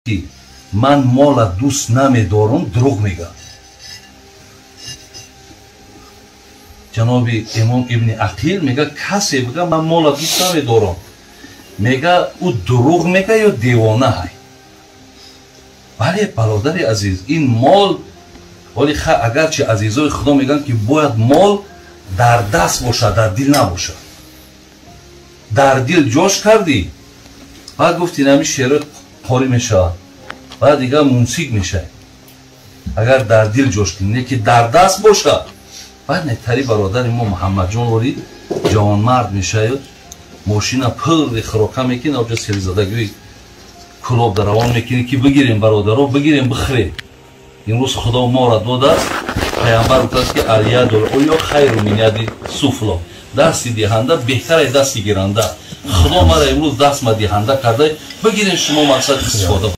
Ки ман мола дӯст намедорам, дурӯғ мегӯям. Ҷаноби имом Ибни Ақил мега, касе бига ман мола дӯст намедорам, мега, ӯ дурӯғ мега ё девона ҳай. Бале, бародари азиз, ин мол оли, агарчи азизои худо мегӯянд, ки бояд мол дар даст бошад, дар дил набошад. Дар дил ҷош кардӣ, баъд гуфти нами шеъро қорӣ мешавад, баъд дигар мумсик мешавад. Агар дар дил ҷош кунӣ, не ки дар даст бошад, баъд нетари бародари мо Муҳаммадҷон ворид ҷавонмард мешавад, мошина пурри хӯрока мекунӣ, оҷа серзадагии кулоб дар равон мекунӣ, ки бигирем, бародаро, бигирем, бихӯрем. Имрӯз Худо моро додааст. Пайғамбар гуфтааст, ки алядул улё хайру мин яди суфло, дасти диҳанда беҳтаре дасти гиранда. Худо мара имрӯз дастма диҳанда карда, бигирем, шумо мақсад истифода.